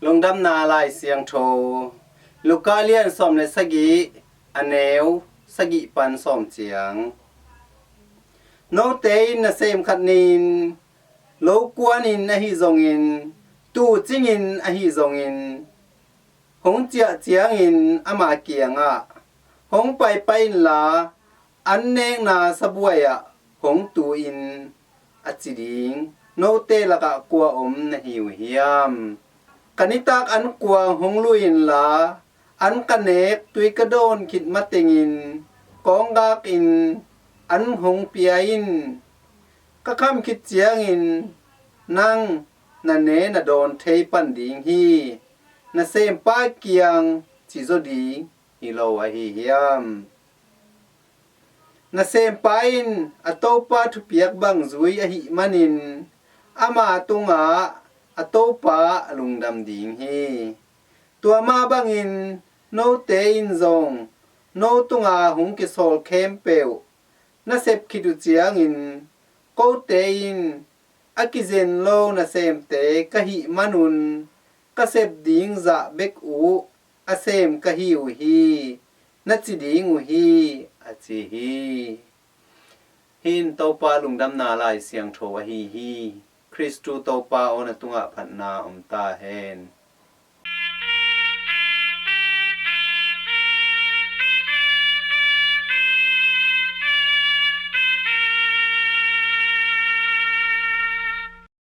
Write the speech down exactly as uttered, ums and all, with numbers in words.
Lungdamna Lai Siangtho, Luka lian sawm le sagih, a neu sagih pan sawm ciang. Note in nasem khat nin, lo kuanin ahi zongin, tuu cingin ahi zongin, hong ciah ciangin ama kiangah, hong paipah inla, an nekna sabuai ah hong tu in, a ci ding note lakah kua om na hi uh hiam? Ka nitak an kuang hong lui inla, an ka nek tui ka dawn khit matengin, kawnggak in an hong pia in. Ka kham khit ciangin nang na ne na dawn thei pan ding hi. Nasempa kiang ci zaw ding hi lo ahi hiam? Nasempa in a topa thupiak bang zui ahih manin, ama tungah a topa a lungdam ding hi. Tua mah bangin note in zong no tunga hong kisawl khempeuh na sep khit uh ciangin, kote in a kizen lo nasemte ka hih manun, ka sep ding zah bek uh a sem ka hi uh hi, na ci ding uh hi, a ci hi. Hih in Topa lungdamna Lai Siangtho ahi hi. Khristu Topa aw, na tungah phatna om ta hen.